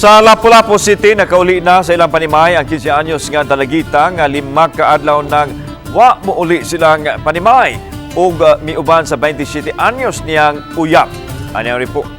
Sa Lapu-Lapu City, nakauli na sa ilang panimay ang 15 anyos nga dalagita nga 5 ka adlaw nang wa mouli silang panimay ug miuban sa 27 anyos niyang uyab. Ani ang report.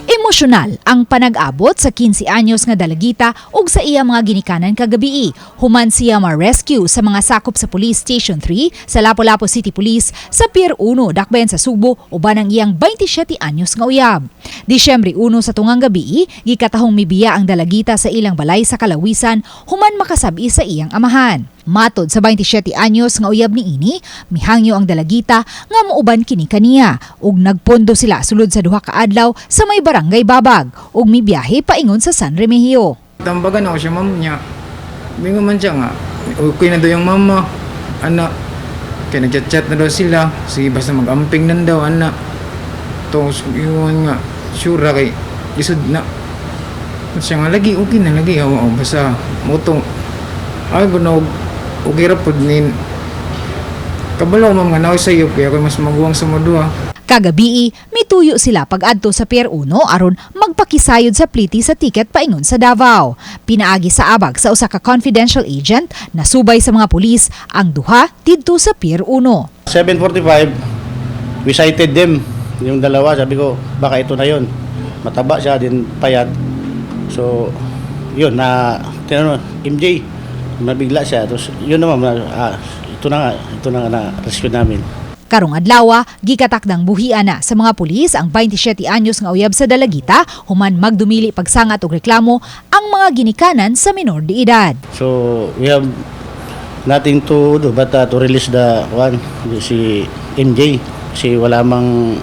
Emosyonal ang panag-abot sa 15 anyos nga dalagita ug sa iya mga ginikanan kagabii. Human siya ma-rescue sa mga sakop sa Police Station 3 sa Lapu-Lapu City Police sa Pier 1, Dakbayan sa Sugbo, uban ang iyang 27 anyos nga uyab. Disyembre 1 sa tungang gabii, gikatahong mibiya ang dalagita sa ilang balay sa Kalawisan human makasabi sa iyang amahan. Matod sa 27 anyos nga uyab niini, mihangyo ang dalagita nga muuban kini kaniya ug nagpondo sila sulod sa 2 ka adlaw sa may barangay Babag ug mibiyahe paingon sa San Remigio. Tambagan ako siya, ma'am niya. Mingon man siya nga, okay na daw yung mama, anak. Kaya nagchat-chat na daw sila. Sige, basta mag-amping nan daw, anak. Tapos, yun nga, sure ra kay, isod na. Siya nga, lagi, okay na, lagi. Oo, basta, mutong. Ay, gunog, okay ra pod nin. Kabalo, ma'am, nga na sa iyo, kaya ako mas maguwang sa mo duha. Kagabii, mituyo sila pag-adto sa Pier 1 aron magpakisayod sa pliti sa tiket paingon sa Davao. Pinaagi sa abag sa usa ka confidential agent, nasubay sa mga pulis ang duha didto sa Pier 1. 7:45, we sighted them. Yung dalawa, sabi ko, baka ito na yun. Mataba siya, din payat. So, yun, na, tinanong, MJ, nabigla siya. Tapos, yun naman, ito na nga na rescue namin. Karong adlawa, gikatakdang buhian na sa mga pulis ang 27 anyos nga uyab sa dalagita human magdumili pagsangat og reklamo ang mga ginikanan sa minor de edad. So, we have nothing to do but to release the one, si MJ. Kasi wala mang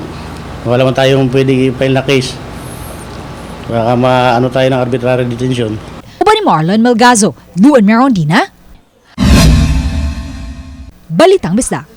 tayong pwede i-file na case. Baka maano tayo ng arbitrary detention. Uban ni Marlon Melgazo, Luan Merondina, Balitang Bisdak.